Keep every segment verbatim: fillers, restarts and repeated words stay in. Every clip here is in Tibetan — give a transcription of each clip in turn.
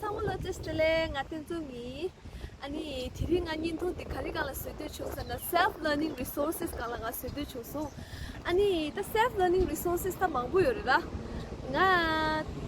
ཚང་མ་ལ་བཀྲ་ཤིས་བདེ་ལེགས། ང་བསྟན་འཛིན་ཡིན། ཨ་ནི་དེ་རིང་ང་བརྙན་ཐུང་འདི་ག་རེ་སྒང་ལ་བཟོ་འདོད་བྱུང་ཟེར་ན། self learning resources སྒང་ལ་ང་བཟོ་འདོད་བྱུང་སོང་། ཨ་ནི་ད་self learning resources ད་མང་པོ་ཡོད་རེད་ར། ང་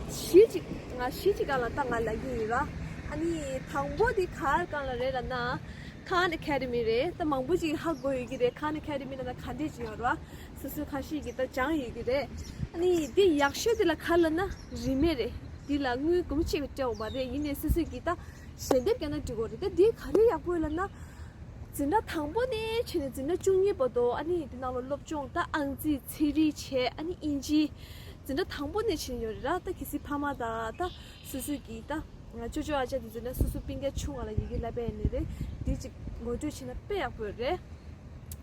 བཞི་ཅིག་ང་བཞི་ཅིག་སྒང་ལ་ད་ང་ལབ་ཀྱི་ཡོད་ར། ཨ་ནི་དང་པོ་འདི་ག་རེ་སྒང་ལ་རེད་ལབ་ན། Khan Academy རེད། ད་མང་པོ་ཅིག་ཧ་གོ་ཡོད་ཀྱི་རེད། Khan Academy ལབ་ན་ག་འདྲས་ཅིག་ཡོད་ར། སོ་སོ་ཁ་ཤས་ཀྱིས་ད་སྦྱངས་ཡོད་ཀྱི་རེད། ཨ་ནི་འདི་ཡག་ཤོས་འདི་ལ་ག་རེ་ལབ་ན་རིན་མེད་རེད། འདི་ལ་དངུལ་སྒོར་མོ་གཅིག་སྤྲད་དགོས་མ་རེད། ཡིན་ནའི་སོ་སོ་གིས་ད་ཞལ་འདེབས་བརྒྱབ་ན་འགྲིག་གི་རེད། ད་འདི་ག་རེ་ཡག་པོ་ཡོད་ལབ་ན། འཛིན་གྲྭ་དང་པོ་ནས་བྱས་ནས་འཛིན་གྲྭ་བཅུ་གཉིས་བར་དུ་ཨ་ནི་འདི་ནང་ལ་སློབ་སྦྱོང་ད་ཨང་རྩིས་ཚན་རིག་བྱས། ཨ་ནི་དབྱིན་ཇི། འཛིན་གྲྭ་དང་པོ་ནས་བྱས་ནས་ཡོད་རེད་ར། ད་གལ་སྲིད་ཕ་མ་དང་ད་སོ་སོ་གིས་ད་ཅོ་ཅོ་ཨ་ཅག་དེ་ཚོ་ན་སོ་སོ་སྤུན་ཀྱག་ཆུང་བ་ལ་ཡི་གེ་བསླབ་པ་ཡིན་ནའི་རེད། འདི་ཅིག་ངོ་སྤྲོད་བྱས་ན་དཔེ་ཡག་པོ་ཡོད་རེད།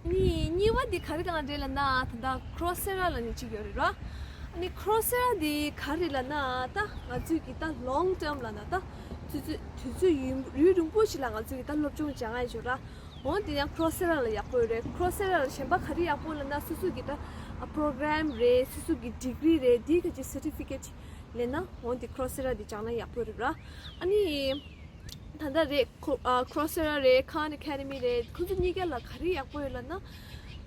ཨ་ནི་གཉིས་པ་འདི་ག་རེ་སྒང་རེད་ལབ་ན། ད་ལྟ་Coursera ལབ་ནས་ཅིག་ཡོད་རེད་ར། ཨ་ནི་Coursera འདི་ག་རེ་ལབ་ན། ད་ང་ཚོས་ཀྱི་ད་long term ལབ་ན་ད་དུས་ཚོད་དུས་ཚོད་ཡུན་རིང་པོ་ཞིག་ལ་ང་ཚོས་ཀྱི་ད་སློབ་སྦྱོང་སྦྱང་ཡ་ཡོད་ར། འོ་འདི་ཡང་Coursera ལ་ཡག་པོ་ཡོད་རེད། Coursera ལ་གཞན་པ་ག་རེ་ཡག་པོ་ལབ་ན། སོ་སོ་གི་ད་program རེད། སོ་སོ་གི་degree རེད། འདི་ག་ཅིག་certificate ལེན་ན་འོ་འདི་Coursera འདི་སྦྱང་ན་ཡག་པོ་རེད་ར། ཨ་ནི་ད་ལྟ་རེད། Coursera རེད། Khan Academy རེད། ཁོང་ཚོ་གཉིས་ཀ་ལ་ག་རེ་ཡག་པོ་ཡོད་ལབ་ན།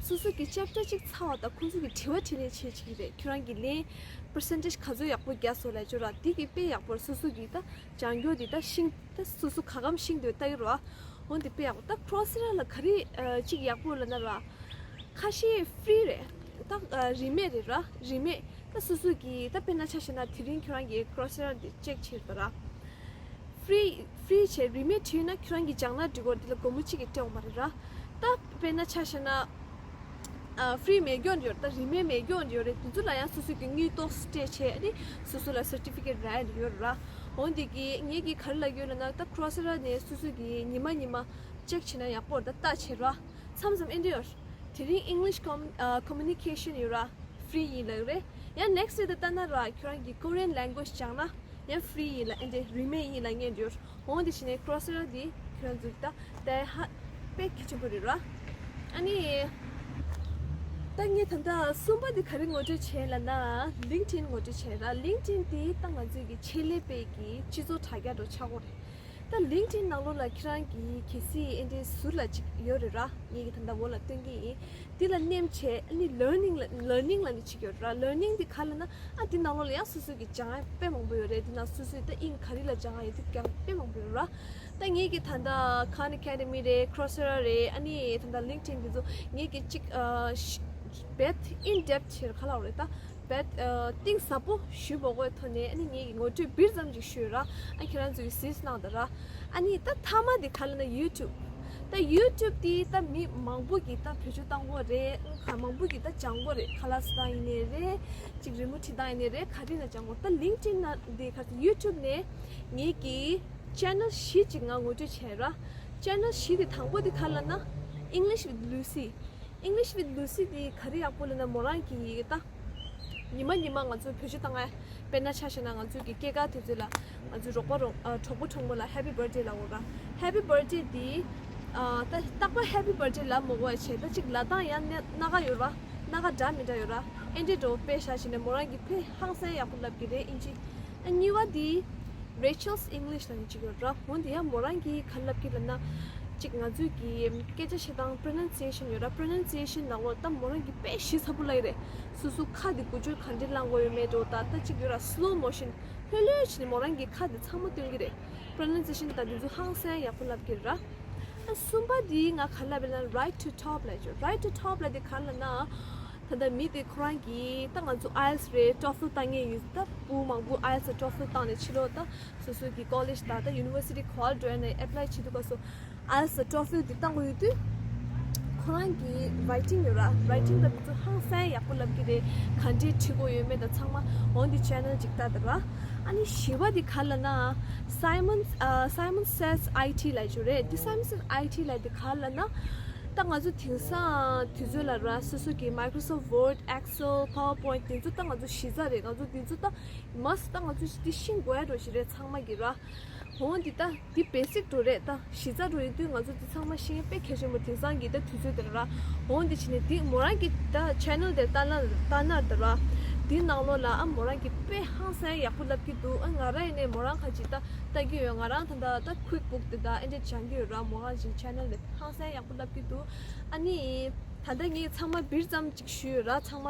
སོ་སོ་གི་chapter གཅིག་ཚར་བ་དང་ཁོང་ཚོ་གི་དྲི་བ་དྲིས་ལན་བྱེད་ཀྱི་རེད། ཁྱོད་རང་གི་ལན་percentage ག་ཚོད་ཡག་པོ་རྒྱག་སོང་ལབ་ཅོ་ར། འདི་གི་དཔེ་ཡག་པོ་རེད། སོ་སོ་གི་ད་སྦྱང་རྒྱུ་འདི་ད་ཤེས། ད་སོ་སོ་ག་གམ་ཤེས་འདོད་ལྟ་གི་རོ། འོ་འདི་དཔེ་ཡག་པོ། ད་Coursera ལ་ག་རེ་ཨ་ཅིག་ཡག་པོ་ལབ་ན་ར། ཁ་ཤས་free རེད། ད་ཨ་རིན་མེད་རེད་ར། རིན་མེད། ད་སོ་སོ་གི་ད་དཔེར་ན་ཆ་བཞག་ན་དེ་རིང་ཁྱོད་རང་གི་Coursera འདི་check བྱེད་དོ་ར། free free བྱས་རིན་མེད་བྲིས་ན་ཁྱོད་རང་གི་སྦྱང་ན་འགྲིག་གོ། འདི་ལ་སྒོར་མོ་གཅིག་གི་སྤྲད་འོང་མ་རེད་ར། ད་དཔེར་ན་ཆ་བཞག་ན། ཨ་free མེད་རྒྱུ་ཡོད་རེད། ད་རིན་མེད་མེད་རྒྱུ་ཡོད་རེད། དེ་ཚོ་ལ་ཡང་སོ་སོ་གི་དངུལ་ཏོག་སྤྲད་བྱས་ནི་སོ་སོ་ལ་certificate རག་ཡོད་ར། འོ་འདི་གི་ངེད་ཀྱིས་ག་རེ་ལབ་ཡོད་ལབ་ན། ད་Coursera ནས་སོ་སོ་གི་ཉི་མ་ཉི་མ་check བྱེད་ན་ཡག་པོ་རེད། ད་ལྟ་བྱེད་ར། མཚམས་མཚམས་ཨེ་འདྲ་ཡོད། དེ་རིང་English com- ཨ་communication ཡོད་ར། free ཡིན་ལབ་རེད། ཡང་next day ད་ལྟ་ན་ར་ཁྱོད་རང་གི་Korean language སྦྱང་ན་ཡང་free ཡིན་ལབ། ཨེ་འདྲ་རིན་མེད་ཡིན་ལབ་ངེས་འདུག་འོ་འདི་བྱས་ནས་Coursera འདི་ཁྱོད་རང་ཚོ་ད་ལྟ་ཧ་དཔེ་གལ་ཆེན་པོ་རེད་ར། ཨ་ནི་ད་ངས་ད་ལྟ་གསུམ་པ་འདི་ག་རེ་ངོ་སྤྲོད་བྱས་ལབ་ན། LinkedIn ངོ་སྤྲོད་བྱས་ར། LinkedIn འདི་ད་ང་ཚོའི་གི་ཆེད་ལས་པའི་གི་སྤྱི་ཚོགས་དྲ་རྒྱ་འདྲ་ཆགས་ཀྱི་རེད། ད་LinkedIn ནང་ལོགས་ལ་ཁྱེད་རང་གི་གལ་སྲིད་ཨེ་འདྲའི་ཟུར་ལ་ཅིག་ཡོད་རེད་ར། ངས་གི་ད་ལྟ་འོག་ལ་སྟོན་གི་ཡིན། འདི་ལ་མནན་བྱས་ཨ་ནི་learning ལ་learning ལབ་ནས་ཅིག་ཡོད་ར། learning འདི་ག་ལབ་ན། ཨ་འདི་ནང་ལོགས་ལ་ཡང་སོ་སོ་གི་སྦྱང་ཡ་དཔེ་མང་པོ་ཡོད་རེད། འདི་ནང་སོ་སོའི་ད་དབྱིངས་ག་རེ་ལ་སྦྱང་ཡ་ཡོད་འདི་ཀྱང་དཔེ་མང་པོ་ཡོད་ར། ད་ངས་གི་ད་ལྟ་Khan Academy རེད། Coursera རེད། ཨ་ནི་ད་ལྟ་LinkedIn འདི་ཚོ་ངས་གི་ཅིག་ཨ་ཤ- བེད་in depth བྱེད་ག་ལབ་རེད། ད་བེད་ཨ་གཏིང་ཟབ་པོ་ཞུ་མ་དགོས་ཐོག་ནས་ཨ་ནི་ངས་གི་ངོ་སྤྲོད་སྦིར་ཙམ་ཅིག་ཞུས་ར། ཨ་ཁྱེད་རང་ཚོས་གཟིགས་གནང་དང་ར། ཨ་ནི་ད་མཐའ་མ་འདི་ག་ལབ་ན་YouTube། ད་YouTube འདི་ད་མི་མང་པོ་གིས་ད་བེད་སྤྱོད་བཏང་གི་རེད། ག་མང་པོ་གིས་ད་སྦྱང་གི་རེད། ཁ་ལག་བཟོ་སྟངས་ཡིན་ནའི་རེད། ཅིག་རི་མོ་བྲིས་སྟངས་ཡིན་ནའི་རེད། ག་རེ་ན་སྦྱང་གི་རེད། ད་LinkedIn ན་འདི་ག་YouTube ནས་ངས་གི་channel བཞི་ཅིག་ང་ངོ་སྤྲོད་བྱས་ར། channel བཞི་འདི་དང་པོ་འདི་ག་ལབ་ན་English with Lucy། English with Lucy འདི་ག་རེ་ཡག་པོ་ལབ་ན་མོ་རང་གི་ད་ཉི་མ་ཉི་མ་ང་ཚོ་བེད་སྤྱོད་བཏང་ཡ། དཔེར་ན་ཆ་བཞག་ན་ང་ཚོ་གི་སྐྱེས་སྐར་དུས་ཚོད་ལ་ང་ཚོ་རོགས་པ་རོགས་ཨ་གྲོགས་པོ་གྲོགས་མོ་ལ་happy birthday ལབ་འོ་ར། happy birthday འདི་ཨ་ད་རྟག་པར་happy birthday ལབ་མ་དགོས་པ་བྱས། ད་ཅིག་ལབ་སྟངས་ཡང་སྣ་སྣ་ཁ་ཡོད་ར། སྣ་ཁ་འདྲ་མི་འདྲ་ཡོད་ར། ཨེ་འདྲའི་འགྲོ་དཔེ་བཞག་བྱས་ནས་མོ་རང་གི་དཔེ་ཧང་སང་ཡག་པོ་ལབ་གི་རེད། ཨིན་ཇི། ཨ་གཉིས་པ་འདི་Rachel's English ལབ་ནས་ཅིག་ཡོད་ར། འོ་འདི་ཡང་མོ་རང་གིས་ག་ལབ་ཀྱི་ལབ་ན། ཅིག་ང་ཚོས་ཀྱི་སྐད་ཆ་བཤད་སྟངས་pronunciation ཡོད་ར། pronunciation ནང་ལོགས་ད་མོ་རང་གིས་དཔེ་ཞིབ་ཚགས་པོ་ལབ་ཀྱི་རེད། སོ་སོ་ཁ་འདི་འགུལ་སྐྱོད་ག་འདྲས་བླང་དགོས་ཡོད་མེད་འགྲོ། ད་ད་ཅིག་ཡོད་ར། slow motion ལྷོད་ལྷོད་བྱས་ནས་མོ་རང་གིས་ཁ་འདི་ཚང་མ་སྟོན་གྱི་རེད། pronunciation ད་འདི་ཚོ་ཧང་སང་ཡག་པོ་ལབ་ཀྱི་ར། ཨ་གསུམ་པ་འདི་ང་ག་ལབ་ཡིན་ན་right to top ལབ་ཀྱི་ར། right to top ལབ་འདི་ག་ལབ་ན། ད་ལྟ་མི་དེ་ཁོ་རང་གིས་ད་ང་ཚོ IELTS རེད། TOEFL བཏང་མཁན་ཡོད། ད་བུ་མང་པོ་IELTS TOEFL བཏང་ནས་ཕྱི་ལོགས་ད་སོ་སོ་གི་college དང་ད་university ག་པར་འགྲོ་ཡ་ནས་apply བྱེད་དུས་སྐབས་སུ་IELTS TOEFL དེ་བཏང་དགོས་ཡོད་དུས། ཁོ་རང་གི་writing ཡོད་ར། writing ད་དེ་ཚོ་ཧང་སང་ཡག་པོ་ལབ་ཀྱི་རེད། ག་འདྲས་བྲིས་དགོས་ཡོད་མེད་ད་ཚང་མ་འོ་འདི་channel ཅིག་ལྟ་དང་ར། ཨ་ནི་བཞི་པ་དེ་ག་ལབ་ན་Simon ཨ་Simon Says IT ལབ་ཀྱི་རེད། དེ་Simon Says IT ལབ་དེ་ག་ལབ་ན། ད་ང་ཚོ་དེང་སང་དུས་ཚོད་ལ་ར་སོ་སོ་གི་Microsoft Word, Excel, PowerPoint དེ་ཚོ་ད་ང་ཚོ་གཞི་རྩ་རེད། ང་ཚོ་དེ་ཚོ་ད་must ད་ང་ཚོ་དེ་ཤེས་དགོས་ཡ་འགྲོ་ཞིག་རེད་ཚང་མ་གི་ར། འོ་འདི་ད་འདི་basic འགྲོ་རེད། ད་གཞི་རྩ་འགྲོ་ཡོད་དུས་ང་ཚོ་འདི་ཚང་མ་ཤེས་ཡ་དཔེ་གལ་ཆེན་པོ། དེང་སང་གི་ད་དུས་ཚོད་དེ་ལ་ར། འོ་འདི་བྱས་ནས་འདི་མོ་རང་གི་ད་channel དེ་ལྟ་ན་ལྟ་ན་ད་ར། འདི་ནང་ལོགས་ལ་ཨ་མོ་རང་གིས་དཔེ་ཧང་སང་ཡག་པོ་ལབ་ཀྱི་འདུག་ཨ་ང་རང་ཡིན་ནའི་མོ་རང་ཁ་ཅིག་ད་ལྟ་གི་ཡོད། ང་རང་ད་ལྟ་ད་quick book དེ་ད་ཨེ་འདྲ་སྦྱང་གི་ཡོད་ར། མོ་རང་གི་channel ལ་ཧང་སང་ཡག་པོ་ལབ་ཀྱི་འདུག་ཨ་ནི་ད་ལྟ་ངས་ཚང་མ་འབིར་ཙམ་ཅིག་ཞུས་ཡོད་ར། ཚང་མ་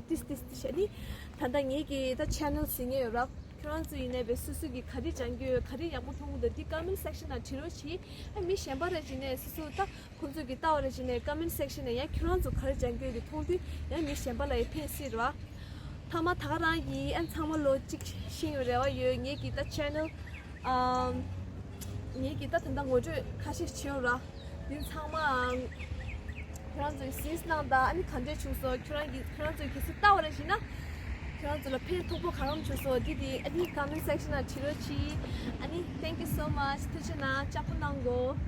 ཏིས་ཏིས་ཏིས་ཨ་ནི་ད་ལྟ་ངེད་ཀྱི་ད་channel ཟིན་ངེས་ཡོད་ར། ཁྱོད་རང་ཚོ་ཡིན་ནའི་བས་སོ་སོ་གི་ག་རེ་སྦྱང་གི་ཡོད། ག་རེ་ཡག་པོ་མཐོང་གི་འདུག་འདི་comment section ལ་བྲིས་རོགས་གྱིས། ཨ་མི་གཞན་པ་ར་ཅིག་ནས་སོ་སོ་ད་ཁོང་ཚོ་གི་ལྟ་བ་ར་ཅིག་ནས་comment section ནས་ཡང་ཁྱོད་རང་ཚོ་ག་རེ་སྦྱང་གི་ཡོད་དེ་མཐོང་དུས་ཡང་མི་གཞན་པ་ལ་ཡང་ཕན་སྲིད་ར། མཐའ་མ་ད་ག་རང་གིས་ཨ་ཚང་མ་ལོ་གཅིག་ཤེས་ཡོད་རེ་བ་ཡོད། ངེད་ཀྱི་ད་channel ཨམ། ངེད་ཀྱི་ད་ད་ལྟ་ངོ་སྤྲོད་ཁ་ཤས་བྱས་ཡོད་ར། འདི་ཚང་མ་ཨམ། ཁྱོད་རང་ཚོས་གཟིགས་གནང་དང་། ཨ་ནི་ག་འདྲས་བྱུང་སོང་། ཁྱོད་རང་གིས་ཁྱོད་རང་ཚོས་གལ་སྲིད་ལྟ་བ་ར་ཞིག་ན་ཁྱོད་རང་ཚོ་ལ་ཕན་ཐོགས་པོ་གང་རུང་བྱུང་སོང་། འདི་དེ་ཨ་ནི་comment section ལ་བྲིས་རོགས་གྱིས། ཨ་ནི་thank you so much. ཐུགས་རྗེ་གནང་། ལྕགས་པོ་གནང་གོ།